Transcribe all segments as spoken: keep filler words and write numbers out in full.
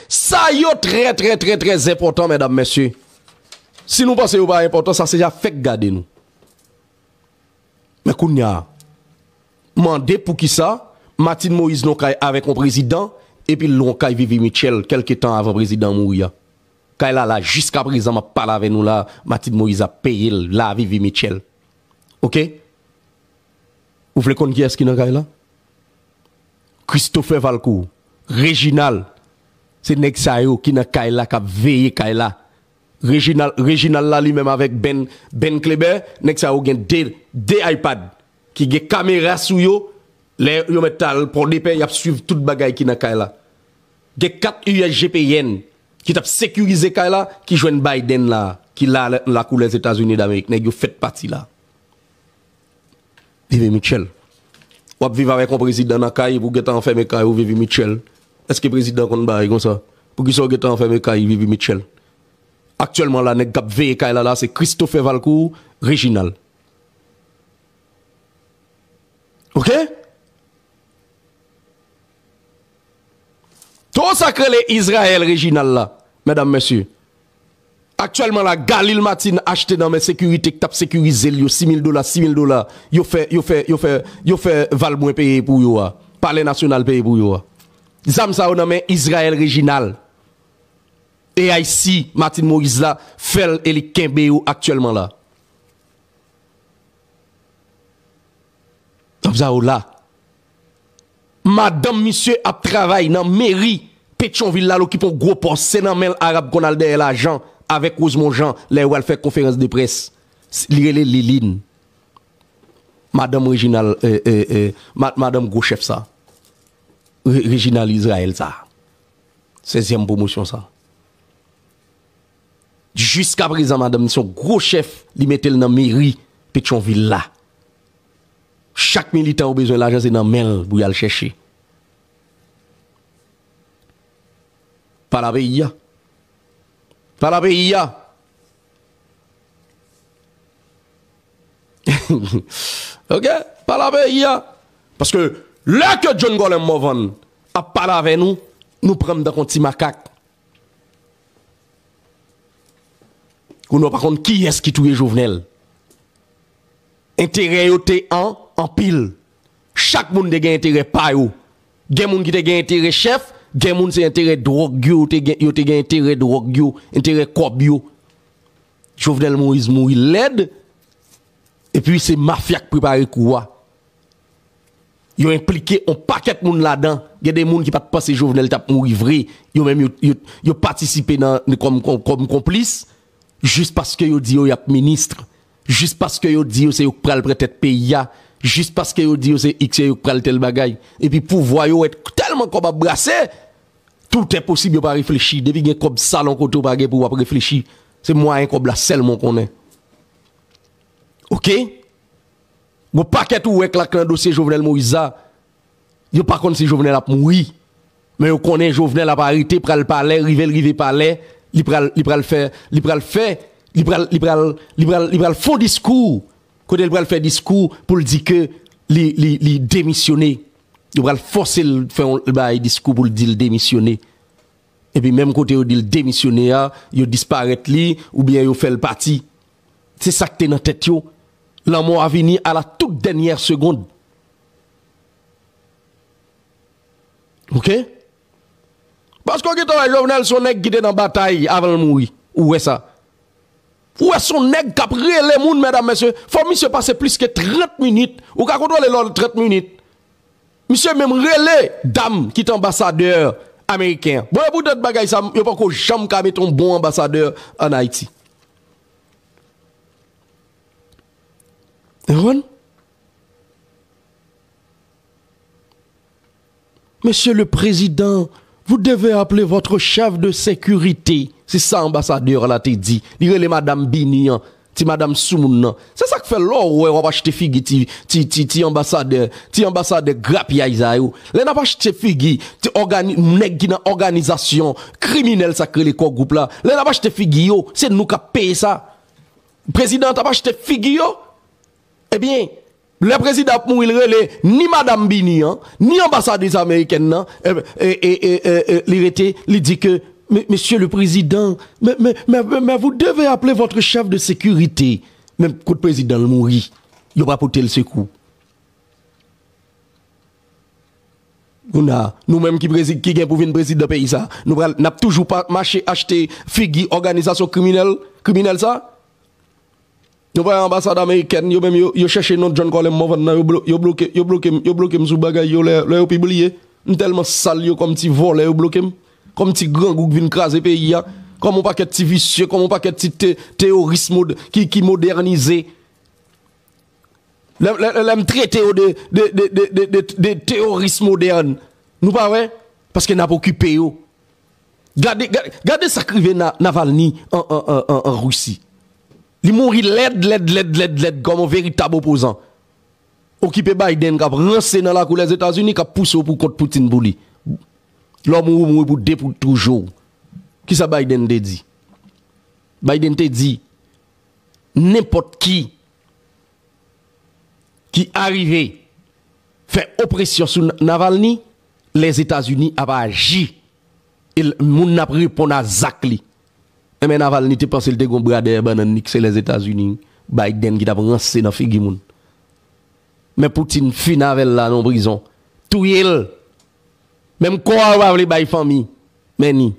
Sa yo trè, trè, trè, trè enpòtan, medam, mesye. Si nou panse yo pa enpòtan, sa se ja fèk gade nou. Men kounye a, mande poukisa Martine Moïse nan kay avèk yon prezidan, epi l nan kay Vivi Mitchell, kèlke tan avan prezidan mouri a. Kay la, la, jiskaprezan, m ap pale avè nou la, Martine Moïse ap peye l, la, Vivi Mitchell. Oke? Ou vle konn kiyès ki nan kay la? Christopher Valcourt, Reginald, se nèg sa yo ki nan kay la, k ap veye kay la. Reginald, Reginald la li menm avèk Ben, Ben Kléber, nèg sa yo gen de, de iPad ki gen kamera sou yo. Lè yo mèt al pran de pè, y ap swiv tout bagay ki nan kay la. Gen kat U S G P N ki t ap sekirize kay la, ki jwenn Biden la, ki la, lakou Lèzetazini Damerik. Nèg yo fèt pati la. Vivi Mitchell. W ap viv avèk yon prezidan nan kay, epi w gentan anfème kay ou, Vivi Mitchell. Èske prezidan konn bagay konsa? Poukisa w gentan anfème kay, Vivi Mitchell? Aktyèlman la, nèg k ap veye kay la, la, se Christopher Valcourt, Reginald. Oke? Toro sa k rele Israël Reginald la, medam, mesye. Aktyèlman la, Galil Martine achte nan men sekirite k t ap sekirize l yo, sis mil dola, sis mil dola. Yo fè, yo fè, yo fè, yo fè Valmwen peye pou yo a. Palè Nasyonal peye pou yo a. Zam sa yo nan men Israël Reginald. A I C, Martine Moïse la, fè l e li kenbe yo aktyèlman la. Zam sa yo la. Madanm misye ap travay nan meri Petyonvil la, l okipe yon gwo pòs. Se nan men l Arab konn al dèyè lajan avèk Rosemond Jean lè yo al fè konferans de près. Li rele Liline. Madanm Reginald, eh, eh, eh, ma-, madanm gwo chèf sa. Re-, Reginald Israël sa. Sèzyèm pwomosyon sa. Jiskaprezan, madanm se yon gwo chèf, li mete l nan meri Petyonvil la. Chak militan ou bezwen lajan, se nan men l pou y al chèche. Pale a peyi a. Pale a peyi a. Oke? Pale a peyi a. Paske lè ke John Colem Morvan ap pale avè nou, nou pran m tankou yon ti makak. Kounye a w pa konn kiyès ki touye Jovenel. Enterè yo te an, anpil. Chak moun te gen enterè pa yo. Gen moun ki te gen enterè chèf, gen moun se enterè dwòg yo, yo te gen, yo te gen enterè dwòg yo, enterè kòb yo. Jovenel Moïse mouri lèd, epi se mafya k prepare kou a. Yo enplike yon pakèt moun ladan. Gen de moun ki pa t panse Jovenel t ap mouri vre. Yo menm, yo, yo, yo patisipe nan, kòm, kòm, kòm konplis, jis paske yo di yo y ap minis, jis paske yo di yo se yo k pral pran tèt peyi a, jis paske yo di yo se X, se yo k pral tèl bagay. Epi pouvwa yo wè tèlman kòb ap brase, tout est possible, yo pa reflechi. Depi gen kòb sal yon kote, ou pa gen pou w ap reflechi. Se mwayen kòb la sèlman w konnen. Oke? Gon pakèt ou wè k la k nan dosye Jovenel Moïse a, yo pa konn si Jovenel ap mouri. Men yo konnen Jovenel ap arete, pral palè, rive l rive palè, li pral, li pral fè, li pral fè, li pral, li pral, li pral, li pral fè yon diskou. Kote l pral fè diskou pou l di ke li, li, li demisyone. Yo pral fòse l fè yon, bay diskou pou l di l demisyone. Epi menm kote yo di l demisyone a, yo disparèt li, oubyen yo fè l pati. Se sa k te nan tèt yo. Lanmò a vini à la toute dernière seconde. Oke? Paske w gentan wè Jovenel se yon nèg ki te nan batay avan l mouri. Ou wè sa. Ou wè se yon nèg k ap rele moun, medam, mesye. Fò misye pase plis ke trant minit. Ou ka kontwole lè w trant minit. Misye menm rele dam ki te anbasadè ameriken an. Bon, e poutèt bagay sa, yo poko janm ka mete yon bon anbasadè ann Ayiti. Ou konprann? Monsieur le Président, vous devez appeler votre chef de sécurité. Se sa anbasadè la te di. Li rele madanm Bini an, ti madanm soumoun nan. Se sa k fè lè w wè w ap achte figi ti, ti, ti, ti anbasadè, ti anbasadè grapyay sa yo. Lè n ap achte figi ti ògani-, nèg ki nan òganizasyon kriminèl sa k rele Core Group la, lè n ap achte figi yo, se nou k ap peye sa. Prezidan an t ap achte figi yo. Ebyen, Lè prezidan ap mouri, l rele ni madanm Bini an, ni anbasadris amerikèn nan, e, e, e, e, e, e, li rete, li di ke, "Mais, Monsieur le Président, mais, mais, mais, mais vous devez appeler votre chef de sécurité." Men kote prezidan l mouri, yo pa pote l sekou. Kounye a, nou menm ki prezi-, ki gen pou vin prezidan peyi sa, nou pral, n ap toujou pa mache achte figi òganizasyon kriminèl, kriminèl sa? Nou pa wè anbasad amerikèn, yo menm yo, yo chèche non John Colem Morvan nan, yo blo-, yo bloke, yo bloke m, yo bloke m sou bagay yo lè, lè yo pibliye. M tèlman sal yo kòm ti vòlè, yo bloke m. Kòm ti grangou k vin kraze peyi a. Kòm yon pakèt ti visye, kòm yon pakèt ti te-, teyoris mod-, ki, ki modènize. Lè, lè, lè, lè m trete yo de, de, de teyoris modèn, nou pa wè? Paske n ap okipe yo. Gade, gade, gade sa k rive Na-, Navalny an, an, an, an, an Risi. Li mouri lèd, lèd, lèd, lèd, lèd, kòm yon veritab opozan. Okipe Biden k ap ranse nan lakou Lèzetazini, k ap pouse w pou kont Putin pou li. Lè w mouri, w mouri pou de pou toujou. Kisa Biden te di? Biden te di, nenpòt ki ki arive fè opresyon sou Na-, Navalny, Lèzetazini ap aji. E l-, moun nan ap reponn a zak li. Enben, Navalny te panse l te gon bra dèyè bannann li, k se Lèzetazini, Biden ki t ap ranse nan figi moun. Men Putin fin avè l la nan prizon. Touye l. Menm kò a yo pa vle bay fanmi. Men ni.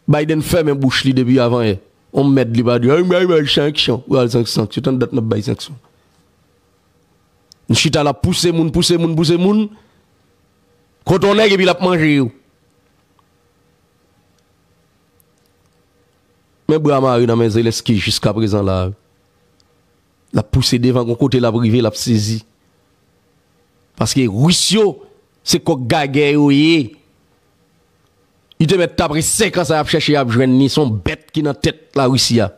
Biden fèmen bouch li depi avanyè. On mèd li pa di, "Ay, ay, ay, sanksyon." Pral sanksyon. Se tann dat n ap bay sanksyon. N chita la pouse moun, pouse moun, pouse moun. Kote on nèg epi l ap manje yo. Men bra mare nan men Zelensky jiskaprezan la. L ap pouse devan, gon kote l ap rive, l ap sezi. Paske Ris yo, se kòk gagè yo ye. Li te mèt ta pre senk an sa y ap chèche, y ap jwenn li. Se yon bèt ki nan tèt Larisi a.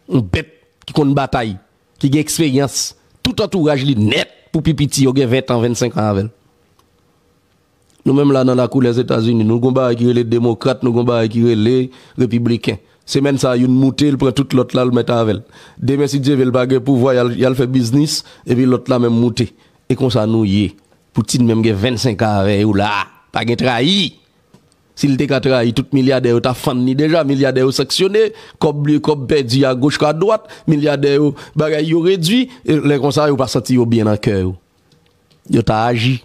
Yon bèt ki konn batay, ki gen eksperyans. Tout antouraj li nèt pou pi piti yo gen ven an, vennsenk an avè l. Nou menm la nan lakou Lèzetazini, nou gon bagay ki rele demokrat, nou gon bagay ki rele repibliken. Semèn sa a, youn moute, l pran tout lòt la, l mèt avè l. Demen, si Dye vle, l pa gen pouvwa, y al, y al fè biznis, epi lòt la menm moute. E konsa nou ye. Putin menm gen vennsenk an avè yo la. Pa gen trayi. Si l te ka trayi, tout milyadè yo ta fann li deja. Milyadè yo sanksyone, kòb li, kòb pèdi agoch, adwat. Milyadè yo, bagay yo redwi. E lè konsa, yo pa santi yo byen nan kè yo. Yo ta aji.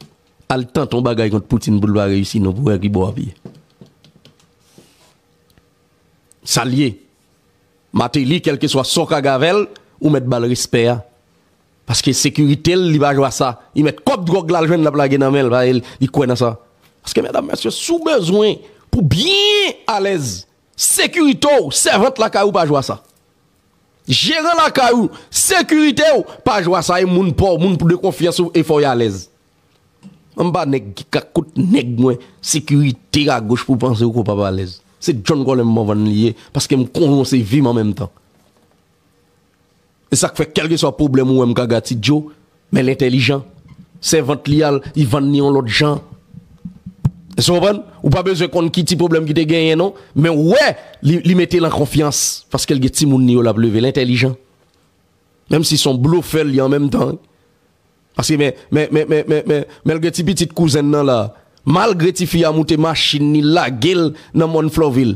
Al tante yon bagay kont Putin pou l pa reyisi non, pou wè ki bò w ap ye. Sa l ye. Martelly, kèlkeswa sa w ka gen avè l, ou mèt ba l respè a. Paske sekirite l, li pa jwe a sa. Li mèt kòb dwòg la l jwenn l ap lage nan men l, pa li, li kwè nan sa. Paske medam, mesye, si w bezwen pou byen alèz, sekirite w, sèvant lakay ou pa jwe a sa. Jeran lakay ou, sekirite w, pa jwe a sa, e moun pa w, moun de konfyans ou, e fò y alèz. Anba nèg ki ka kout nèg mwen, sekirite agoch pou panse ou kapab alèz. Se John Colem Morvan li ye, paske m konnen se vi m an menm tan. E sa k fè kèlkeswa pwoblèm ou wè m ka gati Djo, men l entèlijan. Sèvant li a, li vann li yon lòt jan. Èske w konprann? Ou pa bezwen konn ki ti pwoblèm ki te genyen non, men w wè li, li mete l an konfyans, paske l gen timoun li yo l ap leve, l entèlijan. Menm si se yon blofè l ye an menm tan, wi. Paske men, men, men, men, men, men, men l gen ti pitit kouzen l nan la. Malgre tifi a moute machin, li lage l nan mòn Flòvil.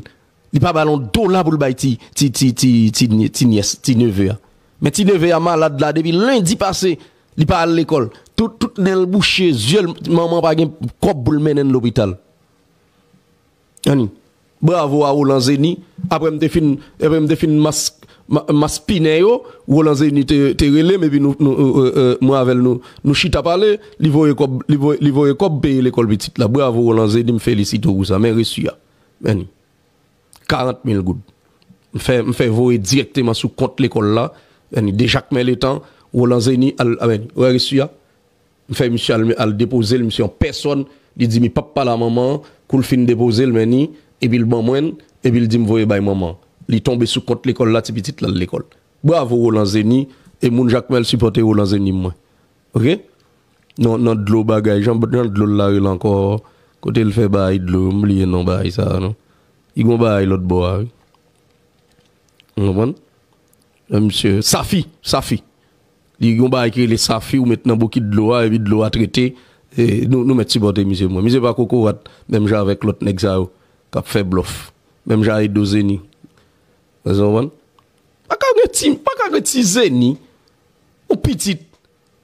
Li pa ba l yon dola pou l bay ti, ti, ti, ti, ti, ti nyès, ti neve a. Men ti neve a malad la depi lendi pase, li pa al lekòl. Tout, tout nen l bouche, zye l, manman pa gen kòb pou l mennen l lopital. Anni. Bravo a Roland Zeni. Apre m te fin, apre m te fin mas-, ma-, maspinen yo, Roland Zeni te, te rele m, epi nou, nou, euh, euh, euh, mwen avè l, nou, nou chita pale, li voye kòb, li voye, li voye kòb peye lekòl pitit la. Bravo Roland Zeni, m felisite w pou sa. Men resi a. Anni. Karant mil goud. M fè, m fè voye dirèkteman sou kont lekòl la. Anni. De Jakmèl Etan, Roland Zeni, al, anni. Wè resi a. M fè misye al, al depoze l, misye an pèsòn, li di m li p ap pale a manman an, kou l fin depoze l, men ni, epi l ban mwen l, epi l di m voye bay manman an. Li tonbe sou kont lekòl la, ti pitit la al lekòl. Bravo Roland Zeni, e moun Jakmèl sipòte Roland Zeni mwen. Oke? Non, nan dlo bagay, jan, jan dlo l la rele ankò, kote l fè bagay dlo, m bliye non bagay sa a, non. Li gon bagay lòt bò a, wi. Ou konprann? Misye, Safi, Safi. Li gen yon bagay ki rele safi, ou met nan bokit dlo a, epi dlo a trete. E, nou, nou mèt sipòte misye, mwen. Misye pa kokorat, menm jan avèk lòt nèg sa yo, k ap fè blòf. Menm jan Edo Zeni. Ou konprann? Pa ka gen ti, pa ka gen ti Zeni. Yon pitit,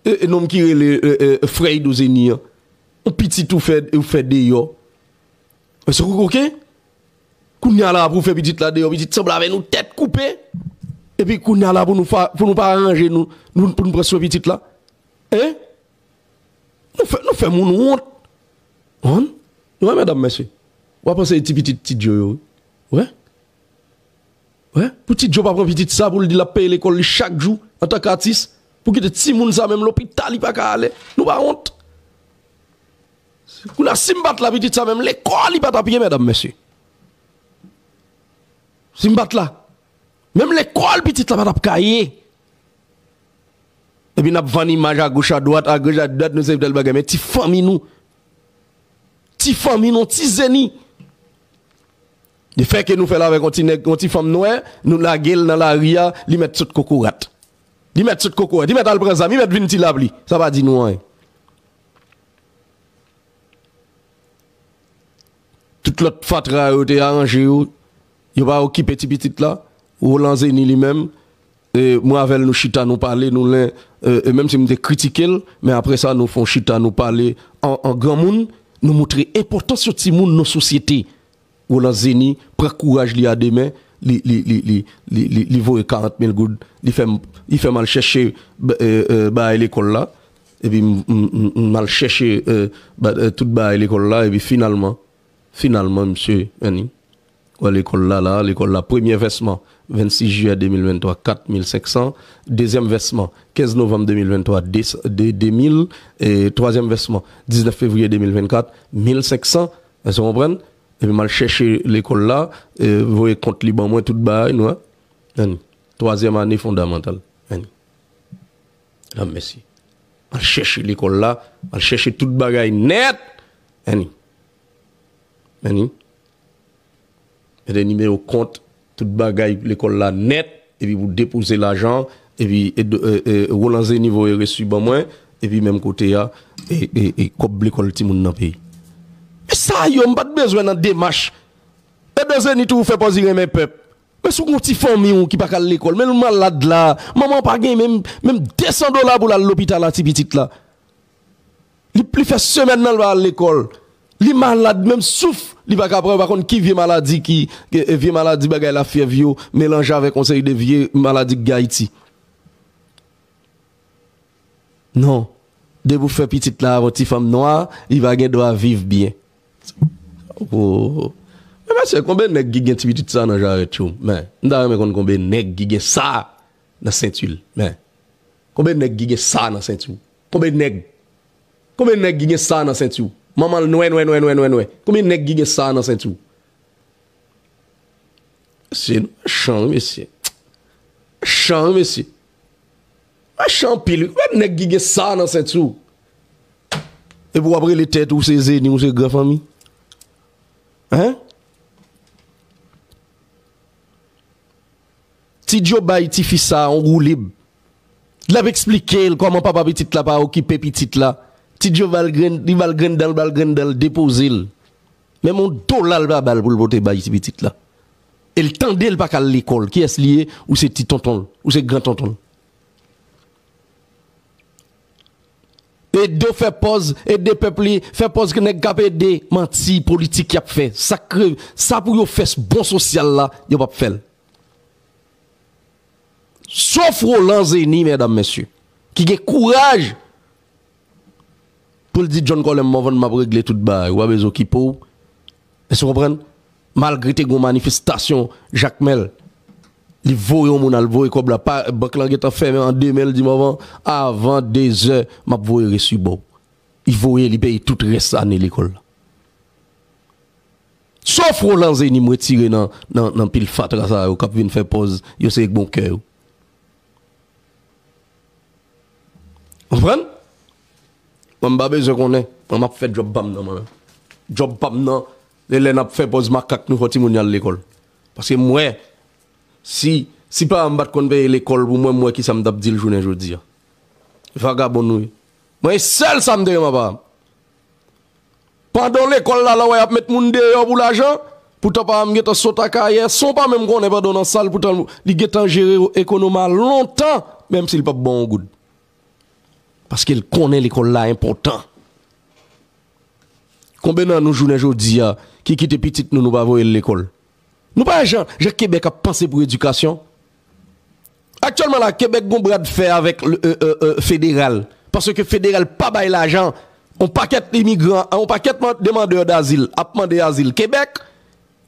e, e, nonm ki rele, e, e, frè Edo Zeni an. Yon pitit ou fè, ou fè deyò. Mesye, oke? Kounye a la, pou fè pitit la deyò, pitit sanble avè nou, tèt koupe. Epi kounye a la, pou nou fa, pou nou pa ranje nou, nou, pou nou pran swen pitit la. Hein? Nou fè, nou fè moun wont. Wont? Wè, medam, mesye. W a panse e ti pitit Ti Djo yo, wi. Wè? Wè? Pou Ti Djo pa pran pitit sa, pou l di l ap peye lekòl li chak jou, antanke atis, pou kite timoun sa menm lopital li pa ka ale. Nou pa wont? Kounye a, si m pa t la, pitit sa menm lekòl li pa t ap ye, medam, mesye. Si m pa t la, menm lekòl pitit la pa t ap ka ye. Epi n ap vann imaj agoch adwat, agoch adwat, nou se tèl bagay. Men ti fanmi nou, ti fanmi nou, ti Zeni. Lefètke nou fè l avèk yon ti nèg, yon ti fanm nwè, nou lage l nan lari a, li mèt sot kokorat. Li mèt sot kokorat, li mèt al pran zam, li mèt vin ti lapli. Sa pa di nou anyen. Tout lòt fatra yo te aranje yo, yo pa okipe ti pitit la. Roland Zeni li menm, e, mwen avè l nou chita, nou pale, nou len, e, e menm si m te kritike l, men apre sa nou fè yon chita, nou pale an, an granmoun, nou montre enpòtans yon timoun nan sosyete. Roland Zeni pran kouraj li a de men, li, li, li, li, li, li, li voye karant mil goud, li fè m, li fè m al chèche, e, e, bagay lekòl la, epi m, m, m, m al chèche, e, ba, e, tout bagay lekòl la, epi finalman, finalman, misye, anni, wè lekòl la, la, lekòl la, premye vèsman, vennsis jiyè de mil venntwa, kat mil senk san, dezyèm vèsman, kenz novanm de mil venntwa, de, de, de mil, e twazyèm vèsman, diznèf fevriye de mil vennkat, mil senk san, èske w konprann? Epi m al chèche lekòl la, e, voye kont li ban mwen, tout bagay, nou wè. Anni. Twazyèm ane fondamantal. Anni. Medam, mesye. M al chèche lekòl la, m al chèche tout bagay nèt. Anni. Anni. Mete nimewo kont, tout bagay lekòl la nèt, epi pou depoze lajan, epi e, e, e, Roland Zeni voye resi ban mwen, epi menm kote a, e, e, e kòb lekòl timoun nan peye. Men sa yo, m pa t bezwen nan demach. Edo Zeni tou fè pòz li renmen pèp. Men si w gon ti fanmi w ki pa ka al lekòl, men l malad la, manman w pa gen menm, menm de san dola pou l al lopital a ti pitit la. Li, li fè semèn nan l pa al lekòl. Li malad, menm souf, li pa ka pran, yo pa konn ki vye maladi ki, ki, e, vye maladi bagay lafyèv yo, melanje avèk yon seri de vye maladi k gen Ayiti. Non. Depi w fè pitit la avè yon ti fanm nwa, li pa gen dwa viv byen. Oh. Men mesye, konbyen nèg ki gen ti pitit sa nan jarèt yo? Men, m ta renmen konn konbyen nèg ki gen sa nan senti l. Men, konbyen nèg ki gen sa nan senti w? Konbyen nèg? Konbyen nèg ki gen sa nan senti w? Manman l nwè, nwè, nwè, nwè, nwè, nwè. Konbyen nèg ki gen sa nan senti w? Mesye, nou mechan, wi, mesye. Mechan, wi, mesye. Mechan anpil, wi. Konbyen nèg ki gen sa nan senti w? Epi w ap rele tèt ou se Zeni, ou se gran fanmi. Hein? Ti Djo bay tifi sa yon woulib. L ap eksplike l kòman papa pitit la pa okipe pitit la. Ti Djo ba l grenn, li ba l grenn dan l, ba l grenn dan l, depoze l. Menm yon dola l pa ba l pou l pote bay ti pitit la. E l tande l pa ka al lekòl. Kiyès li ye? Ou se ti tonton l. Ou se gran tonton l. Ede w fè pòz, ede pèp li, fè pòz ke nèg k ap ede, manti, politik y ap fè. Sa k re-, sa pou yo fè s-, bon sosyal la, yo p ap fè l. Sof Roland Zeni, medam, mesye, ki gen kouraj pou l di John Colem Morvan, m ap regle tout bagay, ou pa bezwen okipe w. Èske w konprann? Malgre te gen yon manifestasyon Jakmèl, li voye yon moun al voye kòb la, pa, bank lan gentan fèmen an demen, l di Morvan, avan dezè, m ap voye resi ba w. Li voye, li peye tout rès ane lekòl la. Sof Roland Zeni m retire nan, nan, nan pil fatra sa yo k ap vin fè pòz yo se bon kè yo. Konprann? Mwen m pa bezwen konnen. Mwen m ap fè djòb pa m nan mwen menm. Djòb pa m nan, se lè n ap fè pòz makak nou fè timoun yo al lekòl. Paske m wè, si, si paran m pa t konn peye lekòl pou mwen, m wè kisa m t ap di l jounen jodi a. Vagabon nou ye. Mwen, e sèl sa m te renmen pa. Pandan w lekòl la, la w wè y ap met moun deyò pou lajan, poutan pa m gentan sot ak ayè, san w pa menm konnen pandan w nan sal, poutan li gentan jere ekonoma lontan, menm si l p ap ba w yon goud. Paske l konnen lekòl la enpòtan. Konbyen nan nou jounen jodi a ki kite pitit nou, nou pa voye l lekòl? Nou pa wè jan, jan Kebèk ap panse pou edikasyon? Aktyèlman la, Kebèk gon bra de fè avèk, euh, euh, euh, federal. Paske federal pa bay lajan. On pakèt imigran, on pakèt man- demandè dazil ap mande azil Kebèk.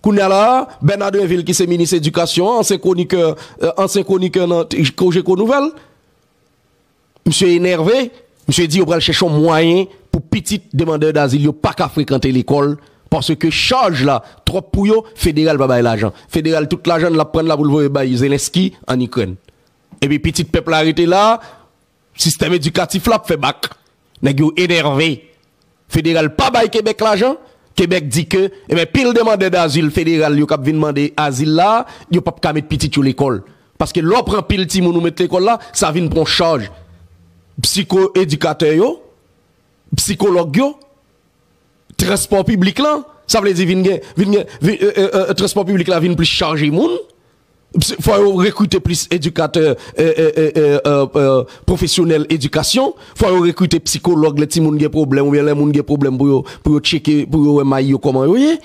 Kounye a la, Bernard Drinville ki se minis edikasyon an, ansyen kwonikè, euh, ansyen kwonikè nan T- Cogeco Nouvelle, misye enève, misye di yo pral chèche yon mwayen pou pitit demandè dazil yo pa ka frekante lekòl, paske chaj la twòp pou yo, federal pa bay lajan. Federal tout lajan l ap pran la pou l voye bay Zelensky ann Ikrèn. Epi pitit pèp la rete la, sistèm edikatif la ap fè bak. Nèg yo enève. Federal pa bay Kebèk lajan. Kebèk di ke, ebyen, pil demandè dazil federal yo k ap vin mande azil la, yo p ap ka met pitit yo lekòl. Paske lè w pran pil timoun ou met lekòl la, sa vin pran chaj. Psiko-edikatè yo, psikològ yo, transpò piblik lan, sa vle di vin gen, vin gen, vin, euh, euh, euh, transpò piblik la vin plis chaje moun. Fò yo rekrite plis edikatè, euh, euh, euh, euh, euh, euh, pwofesyonèl edikasyon. Fò yo rekrite psikològ lè timoun gen pwoblèm oubyen lè moun gen pwoblèm pou yo, pou yo tcheke, pou yo wè may yo kòman yo ye.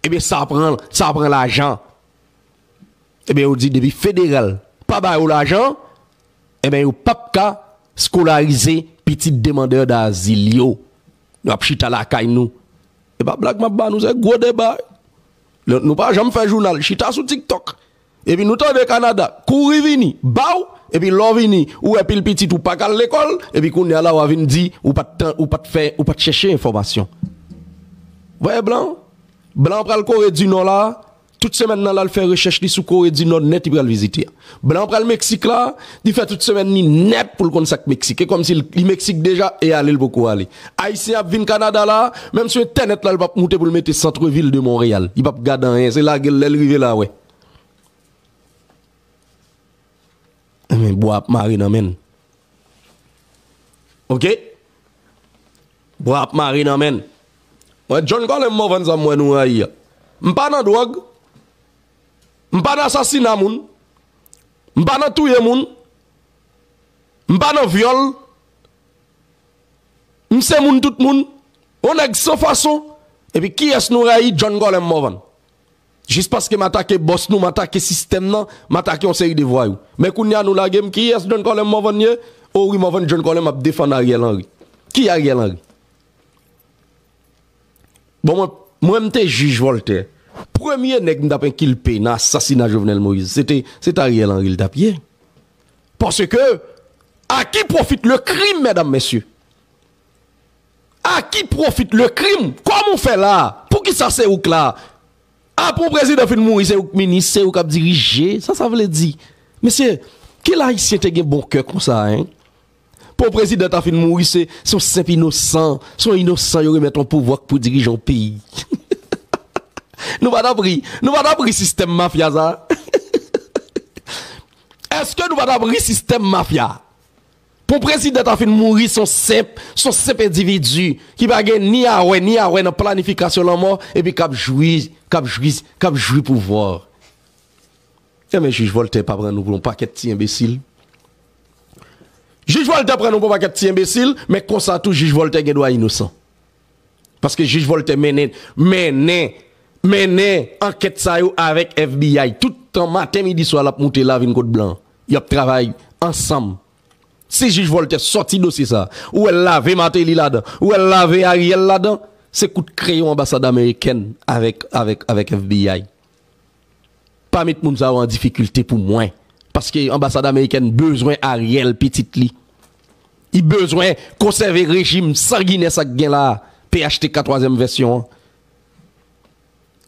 Ebyen, sa pran, sa pran lajan. Ebyen, yo di depi federal pa ba yo lajan, ebyen, yo p ap ka skolarize pitit demandè dazil yo. Nou ap chita lakay nou. E pa blag m ap ba nou, se gwo deba. Nou pa janm fè jounal, chita sou TikTok. Epi nou tande Kanada, kouri vini, ba w, epi lè w vini, ou wè pil pitit ou pa k al lekòl, epi kounye a la w a vin di ou pa t tan, ou pa t fè, ou pa t chèche enfòmasyon. Vwè blan, blan pral Kore di Nò la, tout semèn nan l al fè rechèch li sou Kore di Nò nèt li pral vizite a. Blan pral Meksik la, li fè tout semèn li nèt pou l konn sa k Meksik. E kòmsi li Meksik deja e ale l poko ale. Ayisyen ap vin Kanada la, menm sou entènèt la l p ap moute pou l mete centre-ville de Montréal. Li p ap gade anyen, se lage l lè l rive la wè. Ebyen, bwa ap mare nan men l. Oke? Bwa ap mare nan men l. Mwen, John Colin Morvan, sa m wè nou rayi a. M pa nan dwòg. M pa nan asasina moun. M pa nan touye moun. M pa nan vyòl. M se moun tout moun. Yon nèg san fason. Epi kiyès nou rayi? John Colin Morvan. Jis paske m atake bòs nou, m atake sistèm nan, m atake yon seri de vwayou. Men kounye a nou lage m, kiyès John Colin Morvan ye? O wi, Morvan John Colin, m ap defann Ariel Henry. Ki Ariel Henry? Bon, mwen, mwen m te jij Voltaire. Premye nèg m t ap enkilpe nan asasina Jovenel Moïse, se te, se te Ariel Henry l t ap ye. Paske, à qui profite le crime, mesdames, messieurs? À qui profite le crime? Kòman w fè la? Poukisa se ou k la? Apre yon prezidan fin mouri, se ou k minis, se ou k ap dirije. Sa sa vle di? Mesye, ki Ayisyen te gen bon kè konsa, en? Pou yon prezidan ta fin mouri, se, se yon senp inosan, se yon inosan yo remèt yon pouvwa k pou dirije yon peyi. Nou pa t ap ri, nou pa t ap ri sistèm mafya sa. Èske nou pa t ap ri sistèm mafya? Pou prezidan ta fin mouri, se yon senp, se yon senp endividi ki pa gen ni a wè, ni a wè nan planifikasyon lanmò, epi k ap jwi, k ap jwi, k ap jwi pouvwa. Ebyen, jij Voltaire pa pran nou pou yon pakèt ti enbesil. Jij Voltaire pran nou pou yon pakèt ti enbesil, men konsa tou, jij Voltaire gen dwa inosan. Paske jij Voltaire mennen, mennen, mennen ankèt sa yo avèk F B I. Tout tan, maten, midi, swa, l ap moute la vin kot blan. Y ap travay ansanm. Si jij Voltaire sòti dosye sa, ou wè l lave Martelly ladan, ou wè l lave Ariel ladan, se kout kreyon anbasad amerikèn avèk, avèk, avèk F B I. Pa met moun sa yo an difikilte pou mwen. Paske anbasad amerikèn bezwen Ariel, pitit li. Li bezwen konsève rejim sanginè sa k gen la, P H T K twazyèm vèsyon an.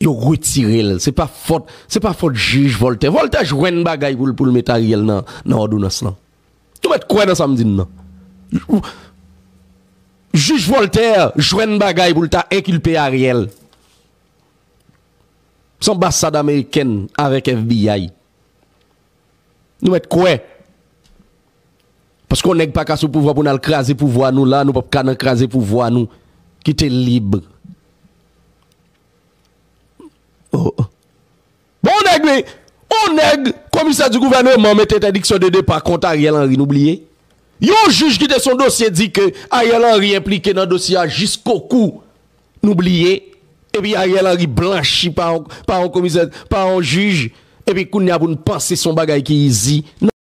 Yo retire l. Se pa fòt, se pa fòt jij Voltaire. Voltaire jwenn bagay pou l, pou l met Ariel nan, nan òdonans lan. Nou mèt kwè nan sa m di n nan. Jij Voltaire jwenn bagay pou l ta enkilpe Ariel. Se anbasad amerikèn avèk F B I. Nou mèt kwè. Paske yon nèg pa ka sou pouvwa pou n al kraze pouvwa nou la, nou p ap ka nan kraze pouvwa nou. Kite l lib. Oh. Bon, yon nèg, wi. Yon nèg, komisè di gouvèneman mete entèdiksyon de depa kont Ariel Henry, nou bliye. Yon jij ki te sou dosye di ke Ariel Henry enplike nan dosye a jiskokou, nou bliye. Epi Ariel Henry blanchi pa yon, pa yon komisè, pa yon jij. Epi kounye a pou n panse se yon bagay ki izi.